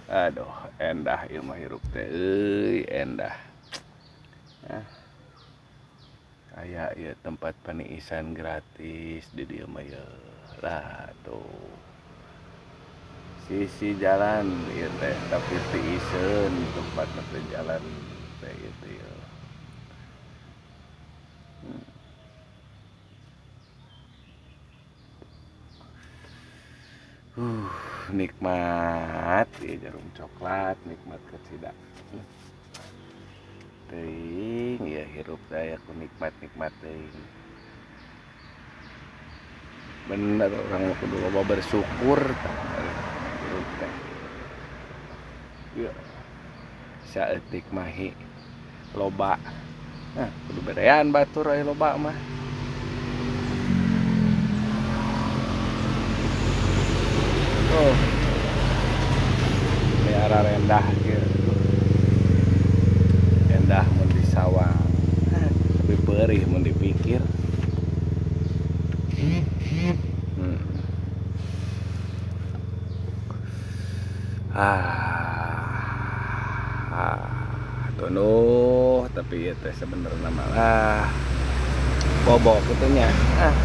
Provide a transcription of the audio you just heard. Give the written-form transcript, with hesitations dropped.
Aduh, endah ieu mah hirup teh euy, endah. Ah. Aya ieu tempat paniisan gratis di dieu mah yeuh. Lah tuh. Sisi jalan ieu teh tapi tiiseun tempatna teh jalan teh ieu teh yeuh. Nikmat ieu jarum coklat, nikmat kacida. Teuing ieu hirup teh aya ku nikmat-nikmat teuing. Bener urang mah kudu loba bersyukur tah hirup teh. Ieu saeutik mahi loba. Nah, kudu berean batur aya loba mah. Oh. Ini arah rendah kieu. Endah mun disawang. Tapi perih mun dipikir. Tunduh tapi ieu teh sebenarnya malah bobok kitu nya. Ah.